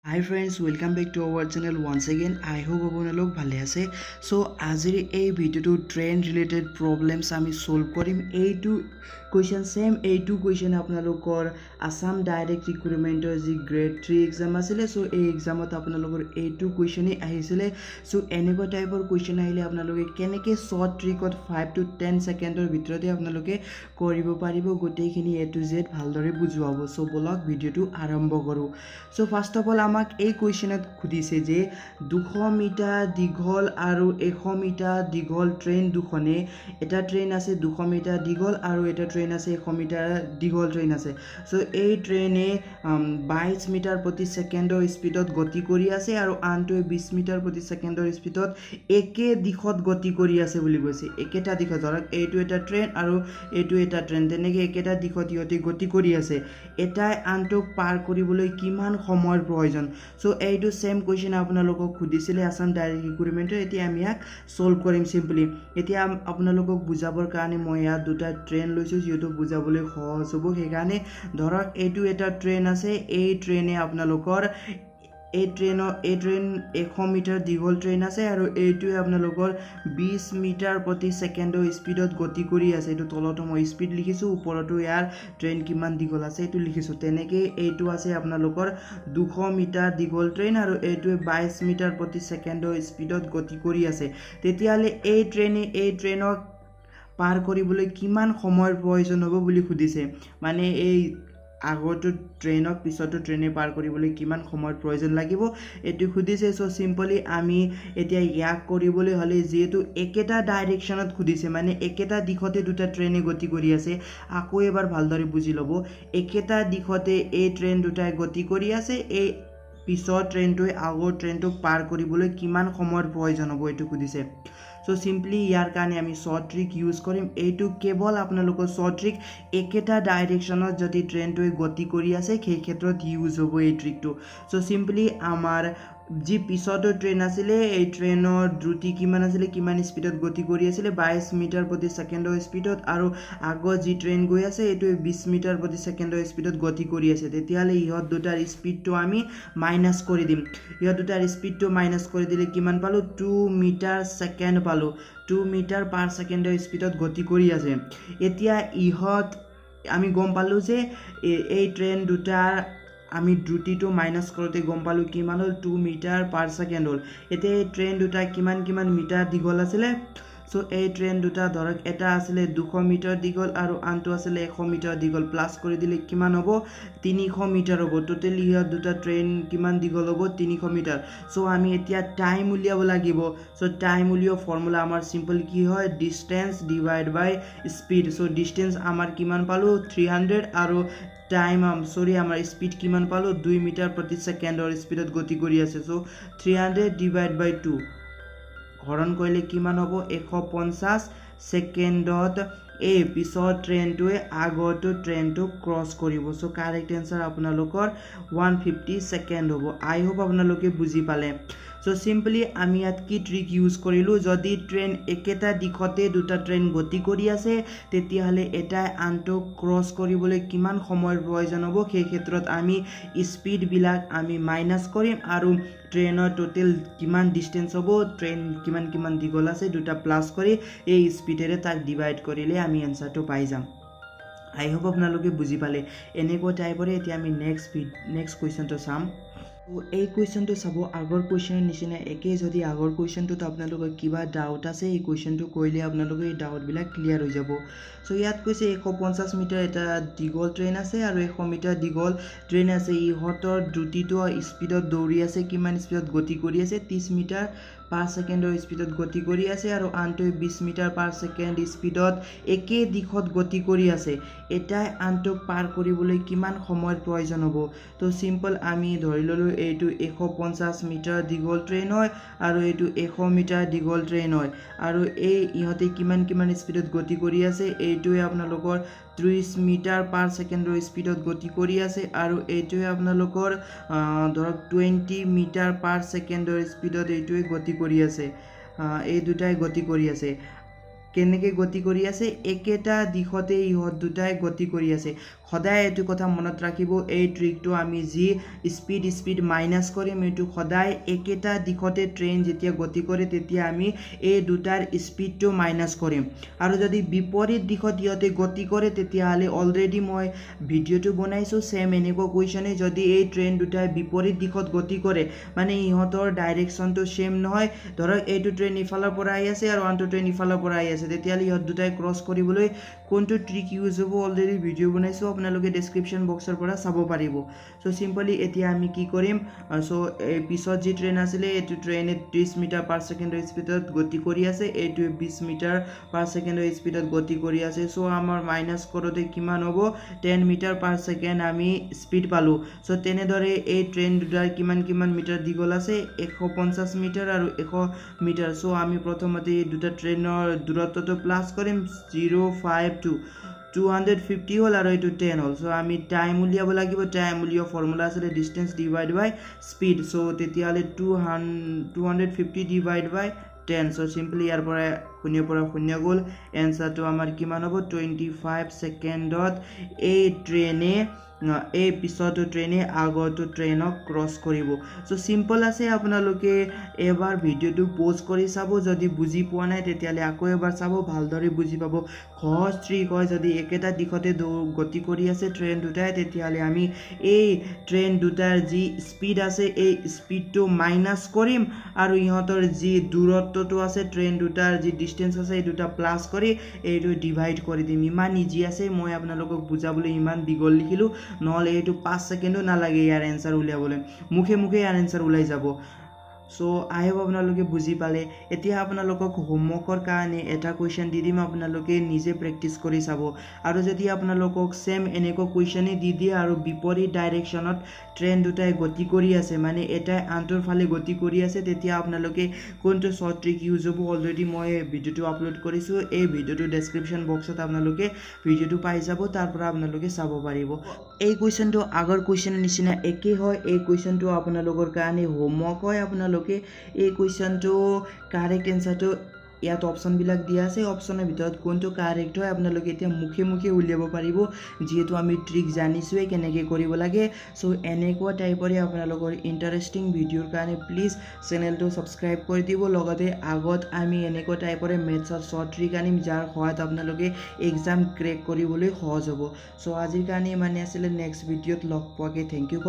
Hi friends, welcome back to our channel once again. I hope আপোনালোক ভালে আছে। চ' আজিৰ এই ভিডিঅ'টো ট্ৰেইন ৰিলেটেড প্ৰব্লেমছ আমি ছল্ভ কৰিম। এইটো কুৱেশ্যন, ছেম এইটো কুৱেশ্যন আপোনালোকৰ আছাম ডাইৰেক্ট ৰিক্ৰুটমেণ্টৰ যি গ্ৰেড 3 এক্সাম আছিলে, চ' এই এক্সামত আপোনালোকৰ এইটো কুৱেশ্যনেই আহিছিলে। চ' এনেকুৱা টাইপৰ কুৱেশ্যন আহিলে আপোনালোকে কেনেকৈ শ্বৰ্ট ট্ৰিকত 5 টু 10 ছেকেণ্ডৰ ভিতৰতে আপোনালোকে কৰিব পাৰিব, গোটেইখিনি এ টু জেড ভালদৰে বুজোৱাব। চ' ব'লক, ভিডিঅ'টো আৰম্ভ কৰোঁ। চ' ফাৰ্ষ্ট অফ অল আমাক এই কুৱেশ্যনত সুধিছে যে 200 মিটাৰ দীঘল আৰু 100 মিটাৰ দীঘল ট্ৰেইন দুখনে, এটা ট্ৰেইন আছে 200 মিটাৰ দীঘল আৰু এটা ট্ৰেইন আছে 100 মিটাৰ দীঘল ট্ৰেইন আছে। চ' এই ট্ৰেইনে 22 মিটাৰ প্ৰতি ছেকেণ্ডৰ স্পীডত গতি কৰি আছে আৰু আনটোৱে 20 মিটাৰ প্ৰতি ছেকেণ্ডৰ স্পীডত একে দিশত গতি কৰি আছে বুলি কৈছে। একেটা দিশত, ধৰক এইটো এটা ট্ৰেইন আৰু এইটো এটা ট্ৰেইন, তেনেকৈ একেটা দিশত সিহঁতে গতি কৰি আছে। এটাই আনটোক পাৰ কৰিবলৈ কিমান সময়ৰ প্ৰয়োজন? চ' এইটো ছেম কুৱেশ্যন আপোনালোকক সুধিছিলে আছাম ডাইৰেক্ট ৰিক্ৰুটমেণ্টৰ। এতিয়া আমি ইয়াক ছল্ভ কৰিম চিম্পলি। এতিয়া আপোনালোকক বুজাবৰ কাৰণে মই ইয়াত দুটা ট্ৰেইন লৈছোঁ, যিহেতু বুজাবলৈ সহজ হ'ব সেইকাৰণে। ধৰক এইটো এটা ট্ৰেইন আছে। এই ট্ৰেইনে আপোনালোকৰ এই ট্ৰেইন 100 মিটাৰ দীঘল ট্ৰেইন আছে আৰু এইটোৱে আপোনালোকৰ 20 মিটাৰ প্ৰতি ছেকেণ্ডৰ স্পীডত গতি কৰি আছে। এইটো তলতো মই স্পীড লিখিছোঁ, ওপৰতো ইয়াৰ ট্ৰেইন কিমান দীঘল আছে এইটো লিখিছোঁ। তেনেকেই এইটো আছে আপোনালোকৰ 200 মিটাৰ দীঘল ট্ৰেইন আৰু এইটোৱে 22 মিটাৰ প্ৰতি ছেকেণ্ডৰ স্পীডত গতি কৰি আছে। তেতিয়াহ'লে এই ট্ৰেইনে এই ট্ৰেইনক পাৰ কৰিবলৈ কিমান সময়ৰ প্ৰয়োজন হ'ব বুলি সুধিছে। মানে এই আগৰটো ট্ৰেইনক পিছৰটো ট্ৰেইনে পাৰ কৰিবলৈ কিমান সময়ৰ প্ৰয়োজন লাগিব, এইটো সুধিছে। চ' চিম্পলি আমি এতিয়া ইয়াক কৰিবলৈ হ'লে, যিহেতু একেটা ডাইৰেকশ্যনত সুধিছে, মানে একেটা দিশতে দুটা ট্ৰেইনে গতি কৰি আছে। আকৌ এবাৰ ভালদৰে বুজি ল'ব, একেটা দিশতে এই ট্ৰেইন দুটাই গতি কৰি আছে। এই পিছৰ ট্ৰেইনটোৱে আগৰ ট্ৰেইনটোক পাৰ কৰিবলৈ কিমান সময়ৰ প্ৰয়োজন হ'ব, এইটো সুধিছে। চ' চিম্পলি ইয়াৰ কাৰণে আমি শ্বৰ্ট ট্ৰিক ইউজ কৰিম। এইটো কেৱল আপোনালোকৰ শ্বৰ্ট ট্ৰিক, একেটা ডাইৰেকশ্যনত যদি ট্ৰেইনটোৱে গতি কৰি আছে, সেই ক্ষেত্ৰত ইউজ হ'ব এই ট্ৰিকটো। চ' চিম্পলি আমাৰ যি পিছৰটো ট্ৰেইন আছিলে, এই ট্ৰেইনৰ দ্ৰুতি কিমান আছিলে, কিমান স্পীডত গতি কৰি আছিলে? 22 মিটাৰ প্ৰতি ছেকেণ্ডৰ স্পীডত। আৰু আগত যি ট্ৰেইন গৈ আছে, এইটোৱে 20 মিটাৰ প্ৰতি ছেকেণ্ডৰ স্পীডত গতি কৰি আছে। তেতিয়াহ'লে ইহঁত দুটাৰ স্পীডটো আমি মাইনাছ কৰি দিম। ইহঁত দুটাৰ স্পীডটো মাইনাছ কৰি দিলে কিমান পালোঁ? 2 মিটাৰ ছেকেণ্ড পালোঁ। 2 মিটাৰ পাৰ ছেকেণ্ডৰ স্পীডত গতি কৰি আছে। এতিয়া ইহঁত আমি গম পালোঁ যে এই ট্ৰেইন দুটাৰ আমি দ্ৰুতিটো মাইনাছ কৰোঁতে গম পালোঁ কিমান হ'ল, 2 মিটাৰ পাৰ ছেকেণ্ড হ'ল। এতিয়া এই ট্ৰেইন দুটা কিমান কিমান মিটাৰ দীঘল আছিলে? চ' এই ট্ৰেইন দুটা ধৰক এটা আছিলে 200 মিটাৰ দীঘল আৰু আনটো আছিলে 100 মিটাৰ দীঘল। প্লাছ কৰি দিলে কিমান হ'ব? 300 মিটাৰ হ'ব। টোটেলি সিহঁত দুটা ট্ৰেইন কিমান দীঘল হ'ব? 300 মিটাৰ। চ' আমি এতিয়া টাইম উলিয়াব লাগিব। চ' টাইম উলিওৱা ফৰ্মুলা আমাৰ চিম্পল কি হয়? Distance divide by speed. So distance আমাৰ কিমান পালোঁ? 300। আৰু টাইম, চৰি, আমাৰ স্পীড কিমান পালোঁ? 2 মিটাৰ প্ৰতি ছেকেণ্ডৰ স্পীডত গতি কৰি আছে। So 300 divide by 2, হৰণ কৰিলে কিমান হ'ব? 150 ছেকেণ্ডত এই পিছৰ ট্ৰেইনটোৱে আগৰটো ট্ৰেইনটোক ক্ৰছ কৰিব। চ' কাৰেক্ট এনচাৰ আপোনালোকৰ 150 ছেকেণ্ড হ'ব। আই হোপ আপোনালোকে বুজি পালে। চ' চিম্পলি আমি ইয়াত কি ট্ৰিক ইউজ কৰিলোঁ? যদি ট্ৰেইন একেটা দিশতে দুটা ট্ৰেইন গতি কৰি আছে, তেতিয়াহ'লে এটাই আনটোক ক্ৰছ কৰিবলৈ কিমান সময়ৰ প্ৰয়োজন হ'ব, সেই ক্ষেত্ৰত আমি স্পীডবিলাক আমি মাইনাছ কৰিম আৰু ট্ৰেইনৰ টোটেল কিমান ডিষ্টেঞ্চ হ'ব, ট্ৰেইন কিমান কিমান দীঘল আছে, দুটা প্লাছ কৰি এই স্পীডেৰে তাক ডিভাইড কৰিলে আমি এনচাৰটো পাই যাম। আই হোপ আপোনালোকে বুজি পালে। এনেকুৱা টাইপৰে এতিয়া আমি নেক্সট কুৱেশ্যনটো চাম। এই কুৱেশ্যনটো চাব, আগৰ কুৱেশ্যনৰ নিচিনা একেই। যদি আগৰ কুৱেশ্যনটোত আপোনালোকৰ কিবা ডাউট আছে, এই কুৱেশ্যনটো কৰিলে আপোনালোকে এই ডাউটবিলাক ক্লিয়াৰ হৈ যাব। চ' ইয়াত কৈছে 150 মিটাৰ এটা দীঘল ট্ৰেইন আছে আৰু 100 মিটাৰ দীঘল ট্ৰেইন আছে। ইহঁতৰ দ্ৰুতিটো স্পীডত দৌৰি আছে, কিমান স্পীডত গতি কৰি আছে? 30 মিটাৰ পাৰ ছেকেণ্ডৰ স্পীডত গতি কৰি আছে আৰু আনটোৱে 20 মিটাৰ পাৰ ছেকেণ্ড স্পীডত একে দিশত গতি কৰি আছে। এটাই আনটোক পাৰ কৰিবলৈ কিমান সময়ৰ প্ৰয়োজন হ'ব? তো চিম্পল আমি ধৰি ল'লোঁ এইটো 150 মিটাৰ দীঘল ট্ৰেইন হয় আৰু এইটো 100 মিটাৰ দীঘল ট্ৰেইন হয়। আৰু এই ইহঁতে কিমান কিমান স্পীডত গতি কৰি আছে? এইটোৱে আপোনালোকৰ 30 মিটাৰ পাৰ ছেকেণ্ডৰ স্পীডত গতি কৰি আছে আৰু এইটোৱে আপোনালোকৰ ধৰক 20 মিটাৰ পাৰ ছেকেণ্ডৰ স্পীডত এইটোৱে গতি কৰি আছে। এই দুটাই গতি কৰি আছে। কেনেকৈ গতি কৰি আছে? একেটা দিশতে ইহঁত দুটাই গতি কৰি আছে। সদায় এইটো কথা মনত ৰাখিব, এই ট্ৰিকটো আমি যি স্পীড স্পীড মাইনাছ কৰিম এইটো সদায় একেটা দিশতে ট্ৰেইন যেতিয়া গতি কৰে তেতিয়া আমি এই দুটাৰ স্পীডটো মাইনাছ কৰিম। আৰু যদি বিপৰীত দিশত ইহঁতে গতি কৰে তেতিয়াহ'লে অলৰেডি মই ভিডিঅ'টো বনাইছোঁ ছেম এনেকুৱা কুৱেশ্যনে, যদি এই ট্ৰেইন দুটাই বিপৰীত দিশত গতি কৰে মানে ইহঁতৰ ডাইৰেকশ্যনটো ছেম নহয়, ধৰক এইটো ট্ৰেইন ইফালৰ পৰা আহি আছে আৰু আনটো ট্ৰেইন ইফালৰ পৰা আহি আছে, তেতিয়াহ'লে ইহঁত দুটাই ক্ৰছ কৰিবলৈ কোনটো ট্ৰিক ইউজ হ'ব অলৰেডি ভিডিঅ' বনাইছোঁ, আপোনালোকে ডেছক্ৰিপশ্যন বক্সৰ পৰা চাব পাৰিব। চ' চিম্পলি এতিয়া আমি কি কৰিম, চ' এই পিছত যি ট্ৰেইন আছিলে এইটো ট্ৰেইনে 30 মিটাৰ পাৰ ছেকেণ্ডৰ স্পীডত গতি কৰি আছে, এইটোৱে 20 মিটাৰ পাৰ ছেকেণ্ডৰ স্পীডত গতি কৰি আছে। চ' আমাৰ মাইনাছ কৰোঁতে কিমান হ'ব, 10 মিটাৰ পাৰ ছেকেণ্ড আমি স্পীড পালোঁ। চ' তেনেদৰে এই ট্ৰেইন দুটাৰ কিমান কিমান মিটাৰ দীঘল আছে, 150 মিটাৰ আৰু 100 মিটাৰ। চ' আমি প্ৰথমতে এই দুটা ট্ৰেইনৰ দূৰত্বটো প্লাছ কৰিম, 0 5 2 250 হ'ল আৰু এইটো 10 হ'ল। চ' আমি টাইম উলিয়াব লাগিব, টাইম উলিওৱা ফৰ্মুলা আছিলে distance divide by speed. So তেতিয়াহ'লে 250 ডিভাইড বাই 10। চ' চিম্পলি ইয়াৰ পৰা শূন্যৰ পৰা শূন্য গ'ল, এনচাৰটো আমাৰ কিমান হ'ব, 25 ছেকেণ্ডত এই ট্ৰেইনে এই পিছৰটো ট্ৰেইনে আগৰটো ট্ৰেইনক ক্ৰছ কৰিব। চ' চিম্পল আছে, আপোনালোকে এবাৰ ভিডিঅ'টো প'জ কৰি চাব, যদি বুজি পোৱা নাই তেতিয়াহ'লে আকৌ এবাৰ চাব, ভালদৰে বুজি পাব। সহজ ট্ৰিক হয়, যদি একেটা দিশতে গতি কৰি আছে ট্ৰেইন দুটাই তেতিয়াহ'লে আমি এই ট্ৰেইন দুটাৰ যি স্পীড আছে এই স্পীডটো মাইনাছ কৰিম আৰু ইহঁতৰ যি দূৰত্বটো আছে ট্ৰেইন দুটাৰ যি ডিষ্টেঞ্চ আছে এই দুটা প্লাছ কৰি এইটো ডিভাইড কৰি দিম। ইমান ইজি আছে, মই আপোনালোকক বুজাবলৈ ইমান দীঘল লিখিলোঁ, নহ'লে এইটো 5 ছেকেণ্ডো নালাগে ইয়াৰ এনচাৰ উলিয়াবলৈ, মুখে মুখে ইয়াৰ এনচাৰ ওলাই যাব। চ' আই হোপ আপোনালোকে বুজি পালে। এতিয়া আপোনালোকক হোমৱৰ্কৰ কাৰণে এটা কুৱেশ্যন দি দিম, আপোনালোকে নিজে প্ৰেক্টিছ কৰি চাব। আৰু যদি আপোনালোকক ছেম এনেকুৱা কুৱেশ্যনেই দি দিয়ে আৰু বিপৰীত ডাইৰেকশ্যনত ট্ৰেইন দুটাই গতি কৰি আছে, মানে এটাই আনটোৰ ফালে গতি কৰি আছে, তেতিয়া আপোনালোকে কোনটো শ্বৰ্ট ট্ৰিক ইউজ হ'ব অলৰেডি মই ভিডিঅ'টো আপলোড কৰিছোঁ, এই ভিডিঅ'টো ডেছক্ৰিপশ্যন বক্সত আপোনালোকে ভিডিঅ'টো পাই যাব, তাৰ পৰা আপোনালোকে চাব পাৰিব। এই কুৱেশ্যনটো আগৰ কুৱেশ্যনৰ নিচিনা একেই হয়, এই কুৱেশ্যনটো আপোনালোকৰ কাৰণে হোমৱৰ্ক হয়। আপোনালোকে এই কুৱেশ্যনটো কাৰেক্ট এনচাৰটো ইয়াত অপশ্যনবিলাক দিয়া আছে, অপশ্যনৰ ভিতৰত কোনটো কাৰেক্ট হয় আপোনালোকে এতিয়া মুখে মুখে উলিয়াব পাৰিব, যিহেতু আমি ট্ৰিক জানিছোঁৱেই কেনেকৈ কৰিব লাগে। চ' এনেকুৱা টাইপৰে আপোনালোকৰ ইণ্টাৰেষ্টিং ভিডিঅ'ৰ কাৰণে প্লিজ চেনেলটো ছাবস্ক্ৰাইব কৰি দিব। লগতে আগত আমি এনেকুৱা টাইপৰে মেথছৰ শ্বৰ্ট ট্ৰিক আনিম যাৰ সহায়ত আপোনালোকে এক্সাম ক্ৰেক কৰিবলৈ সহজ হ'ব। চ' আজিৰ কাৰণে ইমানেই আছিলে, নেক্সট ভিডিঅ'ত লগ পোৱাকৈ। Thank you for